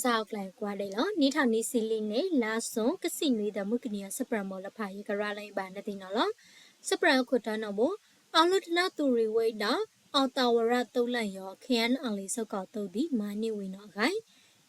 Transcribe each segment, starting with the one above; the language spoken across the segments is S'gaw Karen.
စးအီၣ်ကျဲကွၢ်ဒဲးလီၤ. နံၣ်ထီၣ်နံၣ်ဆံလံန့ၣ် လါစိၤ ကဆံနွံသီ မုၢ်ကနံၤအံၤ ဆၢပြၢးမီၤလဖး ယကရၤလီၤအံၤဘၣ်နသ့ၣ်နီၣ်လီၤ. ဆၢပြၢးအခိၣ်တီနီၣ်ဘိ, အီၣ်လၢတနၢ်သူၣ်ရံၣ် ဝ့ၢ်ဒီး အီၣ်သးဝရၣ် သုးလၢၣ်ယီၤ ခ့ၣ်အဲၣ်အလ်လံ စ့ၢ်ကီးသုးသံ မၤန့ၢ်ဝံၤနီၣ်အဂၤ,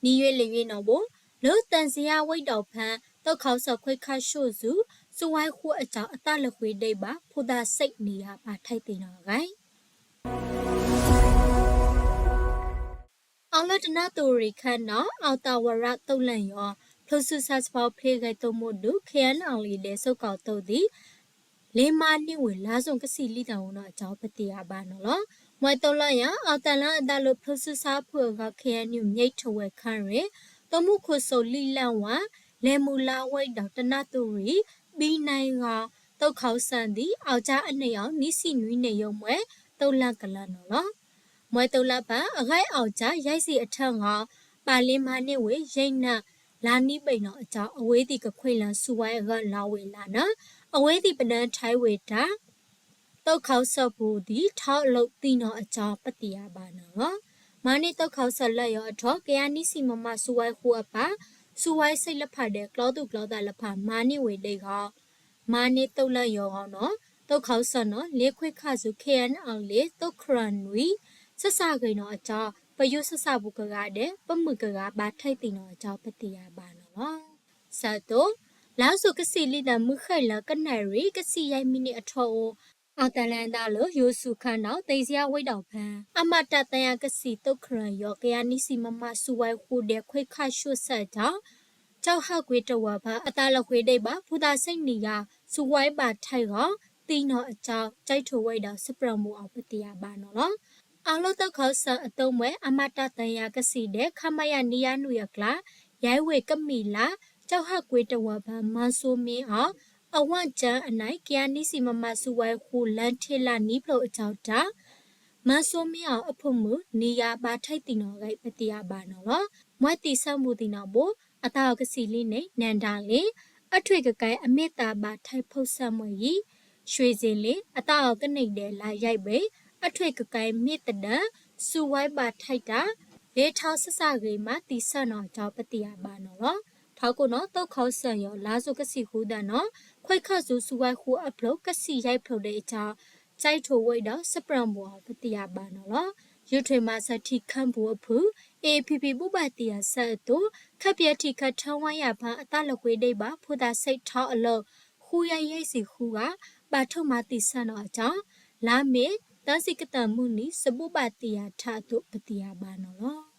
နံၣ်ယွ့လၢယွ့နီၣ်ဘိ, လၢသံစယါဝ့ၢ်ဒီးဖဲ သုးခီၣ်စၢၣ်ခွဲခါၡိၣ်ဆူ စုဝဲဃိအကၠီ အသးလၢဃ့ဒံးဘၣ် ဖိသၣ်ဆံးနံၣ်ယၤ ဘၣ်ထဲးသံနီၣ်အဂၤ အီၣ်လၢတနၢ်သူၣ်ရံၣ်ခၢၣ်နီၣ် အီၣ်သးဝရၣ် သုးလၢၣ်ယီၤ ဖျိးဆူဆါစဖီဖ့ဂဲၤသိၣ်မိၣ်ဒူ ခ့ၣ်အဲၣ်အလ်လံ ဒဲးစ့ၢ်ကီးသုးသံ လ့မၤန့ၢ်ဝံၤ လါစိၤကဆံးလံတၢ်အိၣ်နီၣ်အကၠီ ပသ့ၣ်ညါဘၣ်နီၣ်လီၤ. မွဲသုးလၢၣ်ယီၤ အီၣ်သးလၢအသးလၢဖျိးဆူဆါအဖုၣ်အဂီၢ် ခ့ၣ်အဲၣ်ယူၣ် မၠဲးထဝဲၣ်ခရံာ် သုးမုၢ်ခိၣ်စိးလံလၢၣ်ဝါ လဲၤမုၢ်လါဝ့ၢ်ဒီးတနၢ်သူၣ်ရံၣ် ဘံနါဂီၤ သုးခီၣ်စၢၣ်သံ အီၣ်ကၠါအနံၣ်အီၤ နံၣ်ဆံနွံန့ၣ် ယိမွဲသုးလၢၣ်ကလၢၣ်နီၣ်လီၤ. မွဲသုးလၢၣ်ပၢ် အဂဲၤအီၣ်ကၠါ ယဲၢ်ဆံအထၢၣ်ဂီၤ ပာ်လ့မၤန့ၢ်ဝံၤ ယဲၢ်နၣ် လါနံၣ်ဘ့ၣ်နီၣ်အကၠီ အဝဲသ့ၣ်ကခွဲးလၢစုဝဲအဂီၢ်လီၤဝံၤလၢ်န့ၣ် အဝဲသ့ၣ်ပဒၢထံဝဲတၢ် သုးခီၣ်စၢၣ်ပူၤသံ ထီၣ်အလိာ်သံနီၣ်အကၠီ ပသ့ၣ်ညါဘၣ်နီၣ်လီၤ. မၤန့ၢ်သုးခီၣ်စၢၣ်လၢၣ်ယီၤအထီၣ် ကယၤနံၣ်ဆံ မမ စုဝဲဃိအပၢ် စုဝဲဆံးလၢဖးဒဲး ကျီသူၣ်ကျီသးလၢဖး မၤန့ၢ်ဝံၤဒံးဂီၤ မၤန့ၢ်သုးလၢၣ်ယီၤဂီၢ်နီၣ် သုးခီၣ်စၢၣ်နီၣ် လ့ခွဲးခါဆူ ခ့ၣ်အဲၣ်အလ်လံ သုးခရၢၣ်နွံ ဆံးစၢ်ဂ့ၤနီၣ်အကၠီ ပယိၣ်ဆံးစၢ်ပူၤကဂၤဒဲး ပမုၢ်ကဂၤ ဘၣ်ထဲးသံနီၣ်အကၠီ ပသ့ၣ်ညါဘၣ်နီၣ်လီၤ. ဆၢကတီၢ် လါစိၤကဆံးလံတၢ် မုၢ်ဃ့ၢ်လၢကနၣ်ရံၣ် ကဆံယဲၢ်မံးနံးအထီၣ်အိၣ် အီၣ်သးလၢအသးလၢ ယိၤစူၤခၢၣ်နီၣ် သံစယါဝ့ၢ်ဒီးဖဲ အမတသယၤကဆံး သုးခရၢၣ်ယီၤ ကယၤနံၣ်ဆံ မမ စုဝဲဃိဒဲး ခွဲးခါၡိၣ်ဆၢကၠီ ကၠီဟၣ်ကွ့တဝၢပၢ် အသးလၢဃ့ဒံးဘၣ် ဖိသၣ်ဆံးနံၣ်ယၤ စုဝဲဘၣ်ထဲးဂီၤ သံနီၣ်အကၠီ ကၠဲးထိၣ်ဝဲဒီး စဲးပြၢးမူးအီၤ ပသ့ၣ်ညါဘၣ်နီၣ်လီၤ. အီၣ်လၢသုးခီၣ်စၢၣ်အသုးမွဲ အမတသယၤကဆံးဒဲး ခမရ နွံယၤနွံအကျါ ယဲၢ်ဝ့ၢ်ကမံးလး ကၠီဟၣ်ကွ့တဝၢပၢ် မၤစိမ့အီၤ အဝၣ်ကၠၢအနံၣ် ကယၤနံၣ်ဆံ မမ စုဝဲဃိ လၢထံလၢနံၣ်ဖျိအကၠီတၢ် မၤစိမ့အီၤအဖိမုၣ် နံၣ်ယၤ ဘၣ်ထဲးသံနီၣ်အဂၤ ပသ့ၣ်ညါဘၣ်နီၣ်လီၤ. မွဲသံဆၢမူးသံနီၣ်ဘိ အသးအီၣ်ကဆံးလံန့ၣ် နဲၣ်ဒါလ့ အထွံၣ်ကကဲအမ့ၢ်သးဘၣ်ထဲးဖိဆၢမွဲအံၤ ရွှ့ၣ်စ့လ့ အသးအီၣ်ကန့ၢ်ဒဲးလါယဲၢ်ဘ့ၣ် အထွံၣ်ကကဲမ့ၢ်သဒၢ စုဝဲဘၣ်ထဲးတၢ် လ့ထီၣ်ဆံးစၢ်ဂ့ၤမး သံဆၢနီၣ်အကၠီ ပသ့ၣ်ညါဘၣ်နီၣ်လီၤ. ထီကိၣ်နီၣ် သုးခီၣ်စၢၣ်ယီၤ လါစိၤကဆံးဃုသၢနီၣ် ခွဲးခါဆူ စုဝဲဃိအဖျိ ကဆံယဲၢ်ဖျိဒဲးအကၠီ ကၠဲးထိၣ်ဝဲဒီး စဲးပြၢးမူးအီၤ ပသ့ၣ်ညါဘၣ်နီၣ်လီၤ. ယူၤထွံၣ်မၤစၢၤထံးခၢၣ်ပူၤအဖုၣ် အ့ၣ်ပံၤပံၤ ဘိးဘၣ်သ့ၣ်ညါဆၢအသိး ခၢၣ်ပယီၤထံးခၢၣ်ထၢဝါယၤဖၢ အသးလၢဃ့ဒံးဘၣ် ဖိသၣ်ဆံးထီၣ်အလီၢ် ဃုယၤယဲၢ်ဆံဃုဂၤ ဘၣ်ထိၣ်မၤသံဆၢနီၣ်အကၠီ လါမ့ၤ သၢဆံကတၢၢ်မုၢ်နံၤ စဘိးဘၣ်သ့ၣ်ညါထးအသိး ပသ့ၣ်ညါဘၣ်နီၣ်လီၤ.